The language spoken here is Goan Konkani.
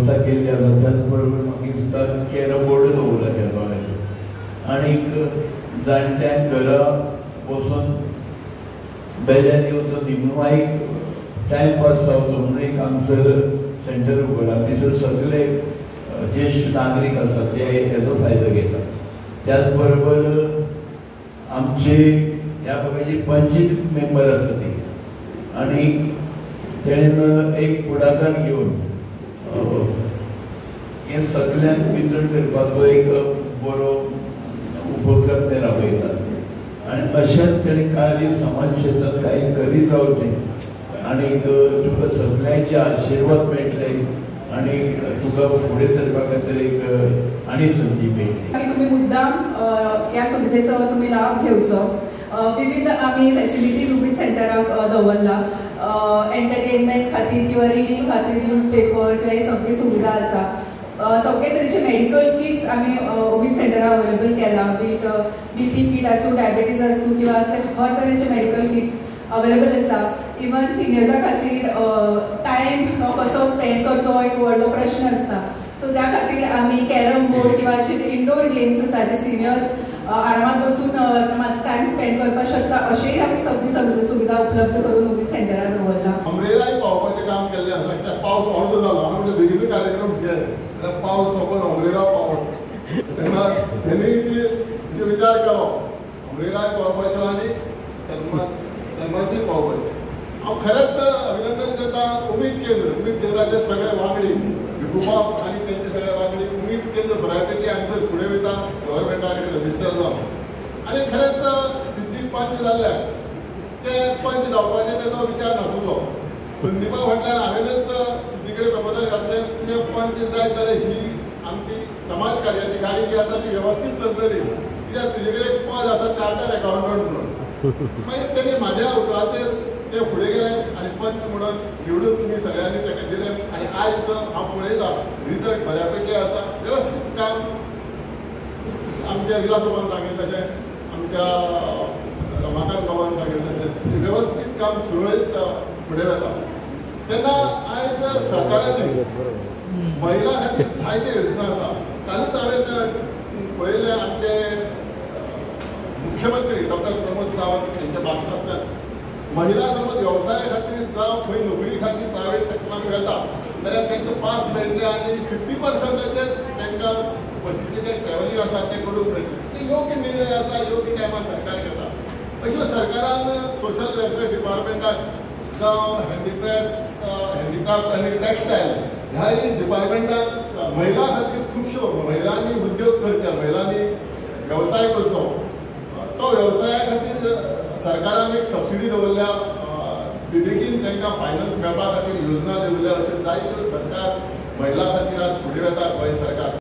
वेवस्था केल्ली आसा. त्याच बरोबर म्हाका दिसता कॅरम बोर्ड दवरला खेळपा खातीर आनीक जाणट्यांक घरा बसून बेजार येवचो न्ही म्हणून एक टायमपास जावचो म्हणून एक हांगसर सेंटर उगडला. तितून सगळे ज्येश्ठ नागरीक आसा ते हेजो फायदो घेतात. त्याच बरोबर आमचे ह्या भागाची पंचायत मेंबर आसा ती आनी तेणेन एक फुडाकार घेवन हें सगळ्यांक वितरण करपाचो एक बरो उपक्रम ते राबयतात आनी अशेंच तेणें कार्य समाज क्षेत्रांत कांय करीत रावचें आनीक तुका सगळ्यांचे आशिर्वाद मेळटले आनी तुका फुडें सरपा खातीर एक आनी संदी मेळटली. आनी तुमी मुद्दाम ह्या सुविधेचो तुमी लाभ घेवचो. विविध आमी फेसिलिटीज उमेद सेंटराक दवरला. एंटरटेनमेंट खातीर किंवा रिडींग खातीर न्यूज पेपर किंवा हे सगळी सुविधा आसा. सगळे तरेचे मेडिकल किट्स आमी उमेद सेंटराक अवेलेबल केला. बीट बीपी किट आसूं, डायबिटीज आसूं किंवा हर तरेचे मेडिकल किट्स अवेलेबल आसा. इवन सिनियर्सां खातीर टायम कसो स्पेंड करचो एक व्हडलो प्रश्न आसता. सो त्या खातीर आमी कॅरम बोर्ड किंवा अशे जे इंडोर गेम्स आसा जे सिनियर्स आरामात बसून मातसो टायम स्पेंड करपाक शकता अशेंय आमी सगळी सुविधा उपलब्ध करून उमेद सेंटराक दवरला. अमरेलाय पावपाचें काम केल्लें आसा कित्याक पावस अर्दो जालो आमी म्हणटा बेगीनूच कार्यक्रम घे जाल्यार पावस सोंपोन अमरेला पावत तेन्ना तेणी म्हणजे विचार केलो अमरेलाय पावपाचो आनी तन्मासी पावपाचो. हांव खरेंच अभिनंदन करता उमेद केंद्र, उमेद केंद्राचे सगळे वांगडी भिकूबाब आनी तेंचे सगळे वांगडी. उमेद केंद्र बऱ्यापैकी हांगसर फुडें वयता गव्हर्मेंटा कडेन रजिस्टर जावन आनी खरेंच सिद्दीक पंच जाल्ल्याक ते पंच जावपाचे तेजो विचार नासलो. संदीपा फाटल्यान हांवेनच सिद्दी कडेन प्रपोजल घातलें तुजें पंच जायत जाल्यार ही आमची समाज कार्याची गाडी जी आसा ती वेवस्थीत चलतली कित्याक तुजे कडेन एक पद आसा चार्टर एकाउंटंट म्हणून. मागीर तेणी म्हाज्या उतराचेर ते फुडें गेले आनी पंच म्हणून निवडून तुमी सगळ्यांनी ताका दिलें आनी आयज हांव पळयता रिजल्ट बऱ्यापैकी आसा. वेवस्थीत काम आमच्या विलास बाबान सांगिल्लें तशें आमच्या रमाकांत बाबान सांगिल्लें तशें वेवस्थीत काम सुरळीत फुडें वता. तेन्ना आयज सरकाराची महिला खातीर जायत्यो योजना आसा. कालूच हांवें पळयलें आमचे मुख्यमंत्री डॉक्टर प्रमोद सावंत हेंच्या भाशणांतल्यान महिला समज वेवसाया खातीर जावं खंय नोकरी खातीर प्रायवेट सेक्टराक वता जाल्यार तांकां पास मेळटले आनी 50%चेर तांकां बसीचें जें ट्रॅव्हलिंग आसा तें करूंक मेळटलें. ते योग्य निर्णय आसा, योग्य टायमार सरकार घेता. अश्यो सरकारान सोशल वेलफेअर डिपार्टमेंटाक जावं हँडीक्राफ्ट आनी टेक्सटायल ह्या डिपार्टमेंटाक महिला खातीर खुबश्यो महिलांनी उद्योग करचे, महिलांनी वेवसाय करचो, तो वेवसाया खातीर सरकारान एक सबसिडी दवरल्या, बेगीन तांकां फायनान्स मेळपा खातीर योजना दवरल्या. अश्यो जायत्यो सरकार महिला खातीर आज फुडें वता गोंय सरकार.